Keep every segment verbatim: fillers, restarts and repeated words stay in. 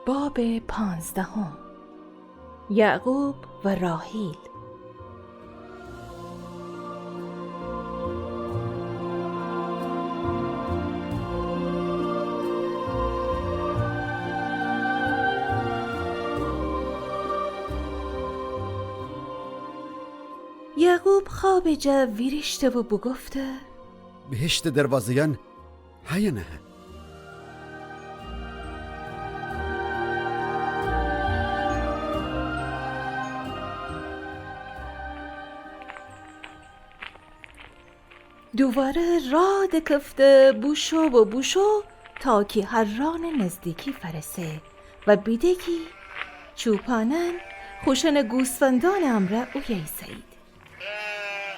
باب پانزدهم. یعقوب و راحیل. یعقوب خوأبٚ جا ویریشته و بوگفته: بهشتٚ دروازه‌یأن هیه نهه؟ دوواره راه دکفته بوشو و بوشو تا کی حرانٚ نزدیکی فأرسه و بیده کی چوپانأن خوشأنٚ گوسفندأنٚ امرأ اویه ایسه‌یید.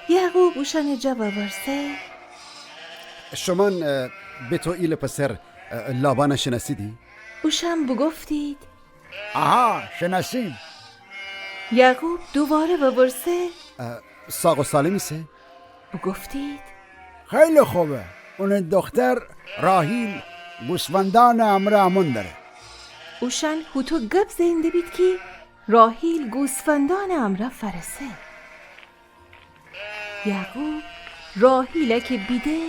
یعقوب اوشأنٚ جا وورسه: شومأن، اه، بتوئیلٚ پسر، اه، لابانَ شنأسیدی؟ اوشأن بوگفتید: آها، شنأسیم. یعقوب دوواره وورسه: اه، ساق و سالم ایسه؟ بوگفتید: خیلی خوبه. اونٚ دوختر راحیل گوسفندأنٚ امرأ امون دره. اوشأن هوطو گب زئن دبید کی راحیل گوسفندأنٚ امرأ فأرسه. یعقوب راحیلَ کی بیده،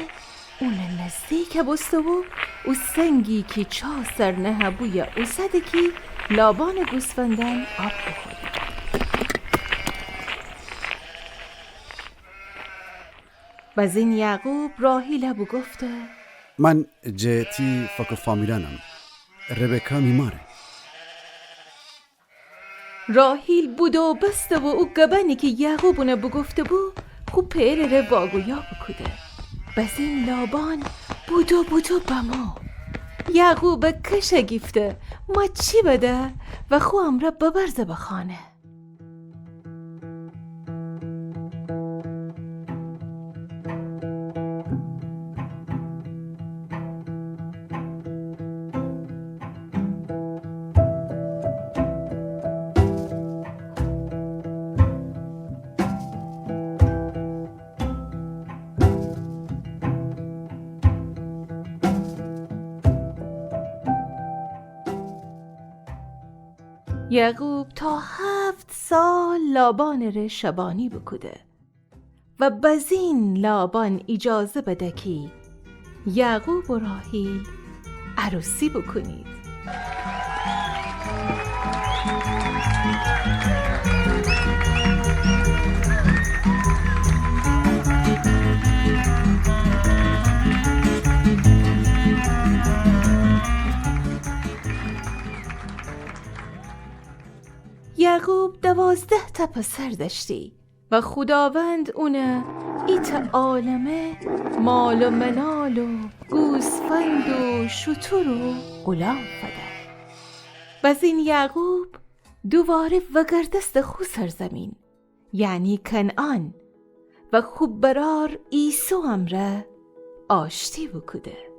اونٚ نزدیک بوسته و او سنگی کی چا سر نهه‌بویه اوسده کی لابانٚ گوسفندأن آب بوخورید. بزین یعقوب راحیلَ بوگفته: من جٚه تی فک و فامیلأنم. ربکا می ماره. راحیل بودو بسته و او گبأنی کی یعقوب اونَ بوگفته‌بو، خو پئرٚ ره واگویا بوکوده. بزین لابان بودو بودو بمو. یعقوبَ کش گیفته، ماچی بده و خو امرأ ببرزه به خانه. یعقوب تا هفت سال لابانٚ ره شبانی بوکوده و بزین لابان ایجازه بده کی یعقوب و راحیل عروسی بوکونید. یعقوب دوازده‌تأ پسر دأشتی و خوداوند اونَ ایتأ عالمه مال و منال و گوسفند و شتر و غلام فده. بزین یعقوب دوواره وگردسته خو سرزمین، یعنی کنعان، و خو برأر عیسو امرأ آشتی بوکوده.